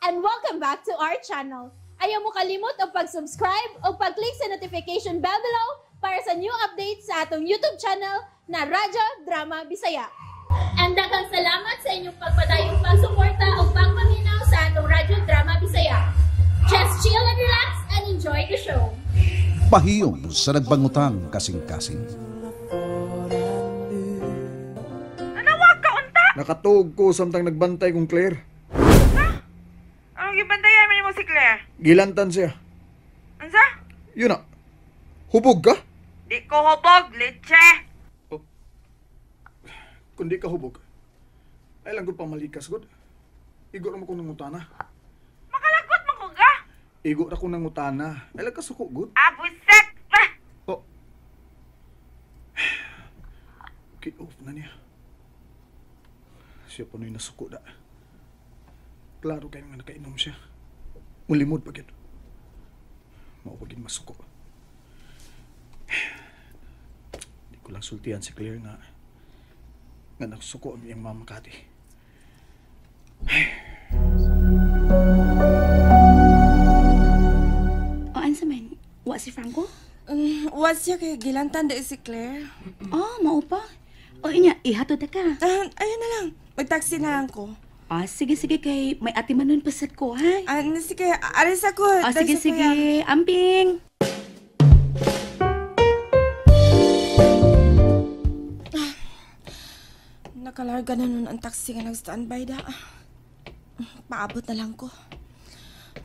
And welcome back to our channel. Ayaw mo kalimot og pag-subscribe o pag-click sa notification bell below para sa new updates sa atong YouTube channel na Radyo Drama Bisaya. And daghang salamat sa inyong pagpadayong pagsuporta o pagpaminaw sa atong Radyo Drama Bisaya. Just chill and relax and enjoy the show. Pahiyom sa nagbangutang kasing-kasing. Nanawag ka unta? Nakatuog ko samtang nagbantay kong Claire. Anong gibantayan man nimo si Claire? Gilantan siya. Unsa? Yun na. Hubog ka? Di ko hubog, leche. Kung di ka hubog, ay lang gud pamalikas gud. Igo ra mo kong nangutana. Makalagot man ko ka. Igo ra kong nangutana. Ay lang kasuko gud. Ah, buset. Ah, Oh. Okay, off na niya. Siya pa na'y nasuko da. Klaro kayo nga nakainom siya. Mulimod pa gyud. Mao pa gyud masuko. Di ko lang sultihan si Claire nga nga nagsuko ang iyang mama Kati. O, ansa man? Wa si Franco? Wa siya kay gilantan di si Claire. Oh, mao pa. O, inya, ihatod na ka. Ah, ayun na lang. Mag-taxi na lang ko. Ah, sige, sige, kay may ati man nun pasad ko, ha? Ah, sige, aris ako. Ah, sige, sige. Amping! Nakalarga na nun ang taxi nga nag-standby da. Paabot na lang ko.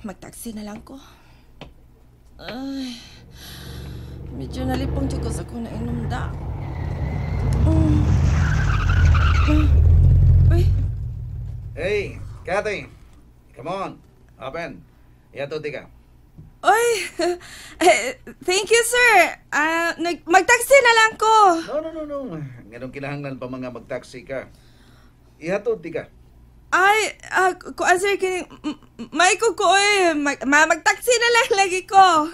Mag-taxi na lang ko. Ay, medyo nalipong dyan ko sa kung nainom da. Uy. Hey, Kathy. Come on. Open. Ihatod ka. Uy, thank you, sir. Mag-taxi na lang ko. No. Nganong kinahanglan pa mga mag-taxi ka. Ihatod ka. Ay, kuan sir, kini, may ko ko, oy. Mag-taxi na lang lagi ko.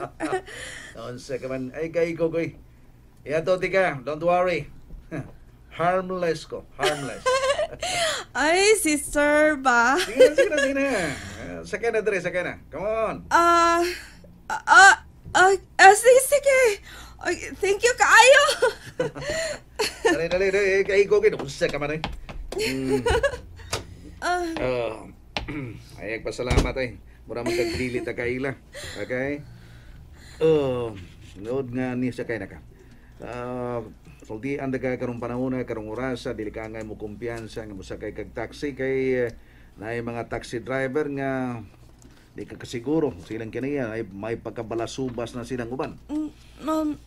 Unsa ka man. Ay, kay ko, koy. Ihatod ka. Don't worry. Harmless ko. Harmless. Ay, si sir ba? Sige na. Sakay na, Dre. Sakay na. Come on. Sige, sige. Ay, thank you kaayo. Dali. Kay ko, koy. Unsa ka man, eh. Ay, pasalamat, eh. Mura magkagdili ta kaila. Okay? Nood nga ni sakay na ka. Sultian na ka karong panahon na, karong orasa, dili ka nga mo kumpiyansa nga mosakay kag taxi kay naay mga taxi driver nga di ka kasiguro silang kaniya ay may pagkabalasubas na silang uban.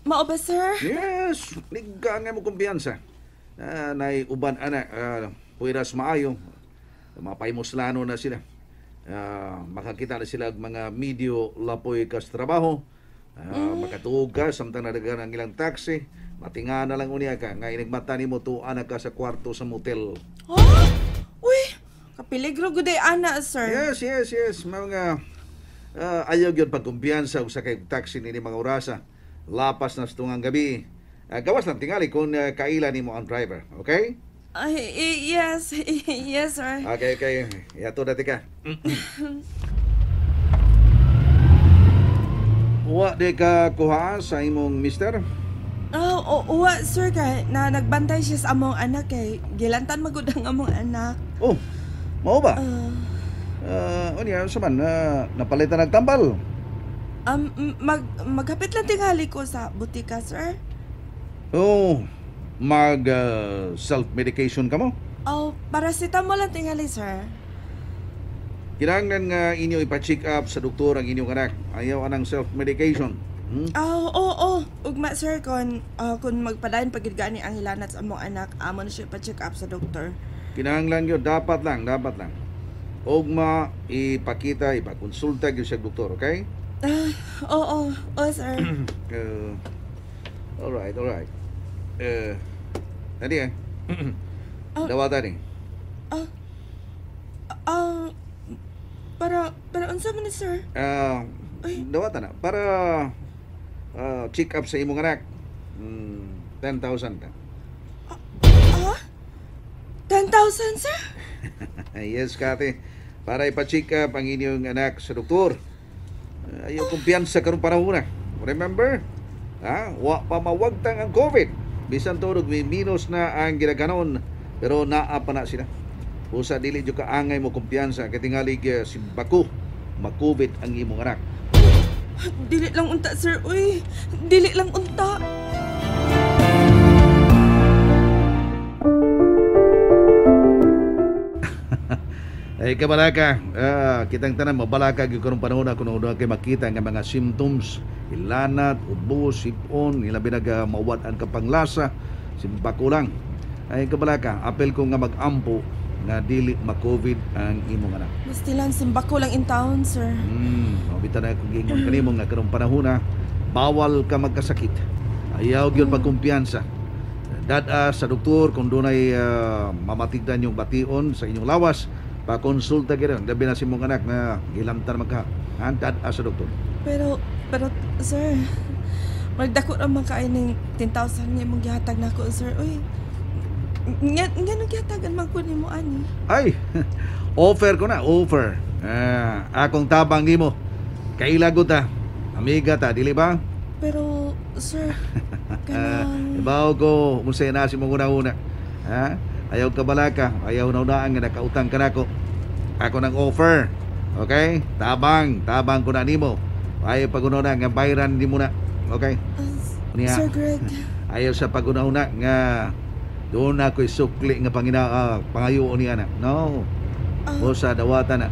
Mao ba, sir? Yes, di ka nga mo kumpiyansa. Naay uban ana, puwiras maayo, mapaymuslano na sila. Makakita na sila og mga medyo lapoy kas trabaho. Makatuog ka samtang nadagan ang ilang taxi. Matinga na lang unya ka nga inigmata nimo tuan na ka sa kwarto sa motel. Huh? Uy, kapiligro gud ay ana, sir. Yes. Mga ayaw gyud pagkumpiyansa og sakay taxi nini mga orasa. Lapas na sa tungang gabi. Gawas lang tingali kung kaila nimo ang driver, okay? Ay, yes. Yes, sir. Okay. Yato dati ka. Wa di ka kuha sa imong mister? Oh, uwa, sir, kay na nagbantay siya sa among anak kay gilantan magud ang among anak. Oh, mao ba? Unya sa man napalitan nagtambal. Maghapit lang tingali ko sa butika, sir. Oh, mag self-medication ka mo? Oh, paracetamol lang tingali, sir. Kinahanglan nga inyo ipa-check up sa doktor ang inyong anak. Ayaw anang self-medication. Hmm? Oh, oo. Ugma, sir, kung magpadayon pagid gani ang hilanat sa among anak, amo na siya ipa-check up sa doktor. Kinahanglan yun, dapat lang. Ugma, ipakita, ipakonsulta gyud sa doktor, okay? Oo, sir. Alright. Nadi eh. Dawatan ni. Para unsa man ni, sir? Dawatan na. Para check up sa imong anak. 10,000 ka. 10,000, sir? Yes, Kati. Para ipa-check up ang inyong anak sa doktor. Ayaw kumpiyansa karong panahon na. Remember? Ha? Wa pa mawagtang ang COVID. Bisan tunog may minus na ang ginaganon, pero naa pa na sila. Usa dili jud ka angay mo kumpiyansa kay tingali simbako ma-COVID ang imong anak. Dili lang unta, sir. Uy, dili lang unta. Ay kabalaka, kitang tanan mabalaka gyud karong panahon na kuno kay makita nga mga symptoms, ilanat, ubo, sipon, ilabi na mawad-an ka panglasa, simbako lang. Ay kabalaka, apel ko nga mag-ampo nga dili ma-COVID ang imong anak. Mustilan simbako lang in town, sir. Mabita na kung gingon kanimo nga karong panahon na bawal ka magkasakit. Ayaw gyud pagkumpiyansa. Dada sa doktor kung dunay mamatigdan yung bation sa inyong lawas, pakonsulta gyud. Labi na si mong anak na gilamtan magka. Dada sa doktor. Pero sir, magdako ra man kaayo ning 10,000 nga imong gihatag nako, sir. Uy. Nga gihatagan man ko nimo ani. Ay, offer ko na, offer. Akong tabang nimo. Kaila gud ta. Amiga ta, dili ba? Pero sir, kanang ibaw ko unsay na si mong una-una. Ha? Ayaw ka balaka, ayaw naunaan nga nakautang ka nako. Ako nang offer. Okay? Tabang ko na nimo. Ayaw pag-una nga bayran nimo na. Okay? Niya, Sir Greg. Ayaw sa pag-una-una nga doon na ako'y sukli nga pangayoon niya na. No. O sa dawata na.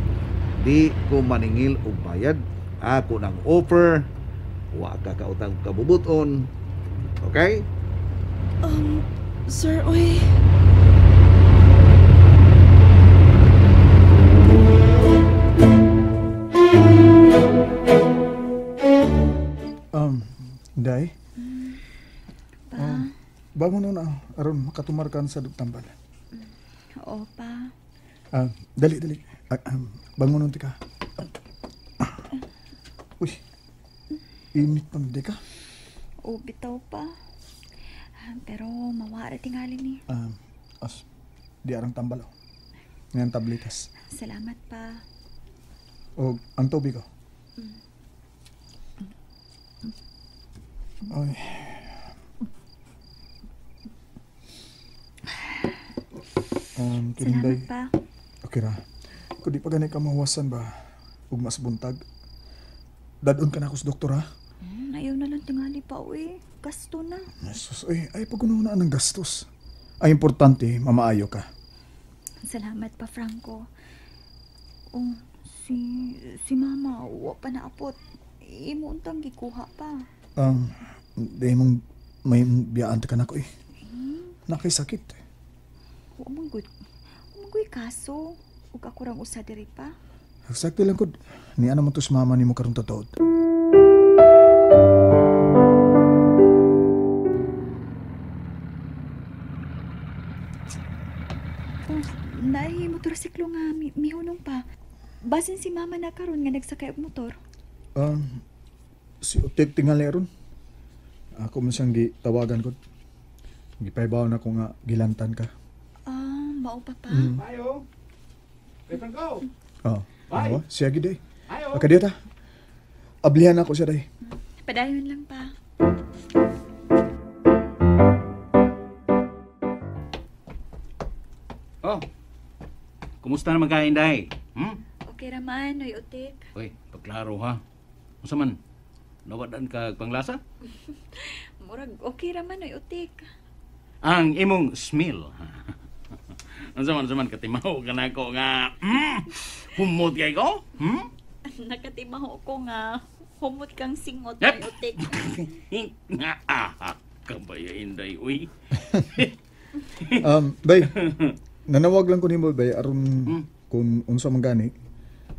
Di ko maningil og bayad. Ako nang offer. Wa ka kautang kabubuton. Okay? Sir, uy. Day? Pa? Bangon na aron makatumar ka sa dugtambal. Oo pa. Dali, dali. Bangon nun ka. Uy, init pa di ka? Oo, bitaw pa. Pero mawara tingali ni. Di arang tambal. Oh. Ngayon tablitas. Salamat pa. O, ang tubig ko. Ay. Salamat pa. Okay ra. Kung di pa gani ka mahuwasan ba, ug mas buntag, dadon ka na ako sa doktor, ha? Ayaw na lang tingali pa, uy. Gasto na. Jesus, uy, ay pag-ununaan ng gastos. Ay importante, mamaayo ka. Salamat pa, Franco. Oh, si mama, wa pa naapot. Imo untang gikuha pa. Di mong may biyaan ka na ko, eh. Nakay sakit. Wa man gud. Wa man gud kaso. Ug ako rang usa diri pa. Sakto lang gud. Ni ana man to sa mama nimo karon tatuod. Oh, naay motorsiklo nga mihunong pa. Basin si mama na karon nga nagsakay og motor. Si Otek tingali ron. Ako man siyang gitawagan ko. Gipaybaw na ko nga gilantan ka. Mao pa pa. Ayo. Franco. Oh. Bye. Siya gid day. Ayo. Akadiyo ta. Ablihan ako siya day. Padayon lang pa. Oh. Kumusta naman ka, Inday? Okay raman, oy Otek. Uy, pagklaro ha. Unsa man? Nawadan ka panglasa? Murag okay raman, oy Otek. Ang imong smell. Unsa man katimaho ka nako nga. Humot kay ko? Nakatimaho ko nga humot kang singot, oy Otek. Nga kabaya Inday, uy. Bay. Nanawag lang ko nimo bay aron kung unsa man gani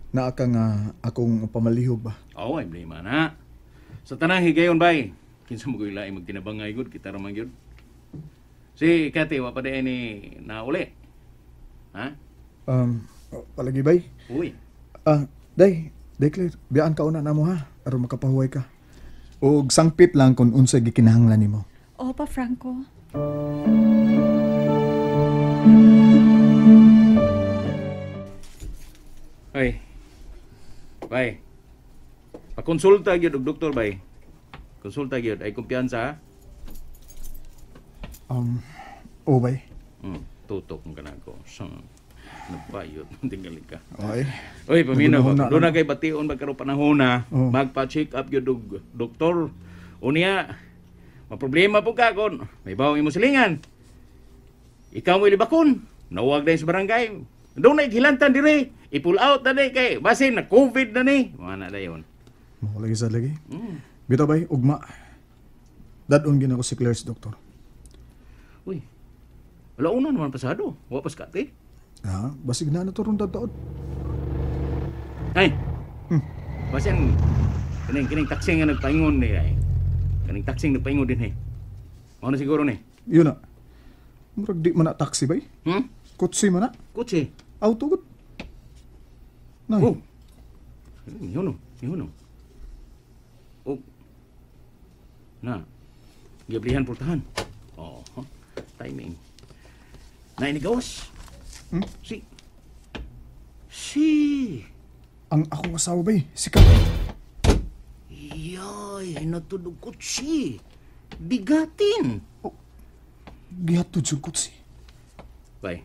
naa ka nga akong pamalihog ba. Oo, ay blame na. Sa tanang higayon bay, kinsa mo laing magtinabangay gud kita ra man gyud. Si Kati wa pa di ni nauli. Ha? Palagi bay. Uy. Day, Claire, biyaan ka una namo ha aron makapahuway ka. Og sangpit lang kung unsay gikinahanglan nimo. Oo pa, Franco. Hoy. Bay. Pakonsulta gyud og doktor bay. Konsulta gyud ay kumpiyansa ha. Oh, bay. Tutok mo kanako. Sa nagpayot tingali ka. Ay. Oy, paminaw Nagunahon ba? na, Doon na kay bation ba karon panahon na Oo. magpa-check up gyud og doktor. Unya, maproblema po ka kon may bawang imong silingan. Ikaw mo ilibakon. Nawag na sa barangay. Doon na gilantan dire. I-pull out na ni kay basin na COVID na ni. Mga na dayon. Mo lagi sa lagi. Bitaw bay, ugma. Dadon gina ko si Claire sa doktor. Uy. Wala una naman pasado. Wa pas kate. Ha, basig na na to ron taod. Ay. Basin kaning taxi nga nagpaingon ni ay. Kaning taxi nagpaingon din eh. Mao na siguro ni. Yun na. Murag di man na taxi bay. Kotse man na. Kotse. Auto gud. Nay. Oh. Yun no, yun no. Oh. Na. Giablihan pultahan. Oh, timing. Na inigawas. Si. Si. Ang akong asawa bay, si Kat. Yay, natulog kotse. Bigatin. Oh, gihatod sa kotse. Bay.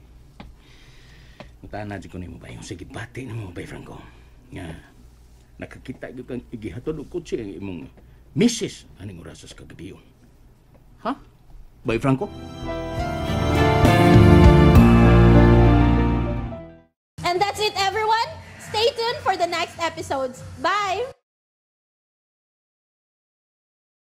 Mutaan na ko nimo bay. Sige, bati na mo bay Franco. Nga nakakita gyud kang igihatod og kotse ang imong misis aning orasas kagabi. Ha? Bay Franco? And that's it, everyone. Stay tuned for the next episodes. Bye!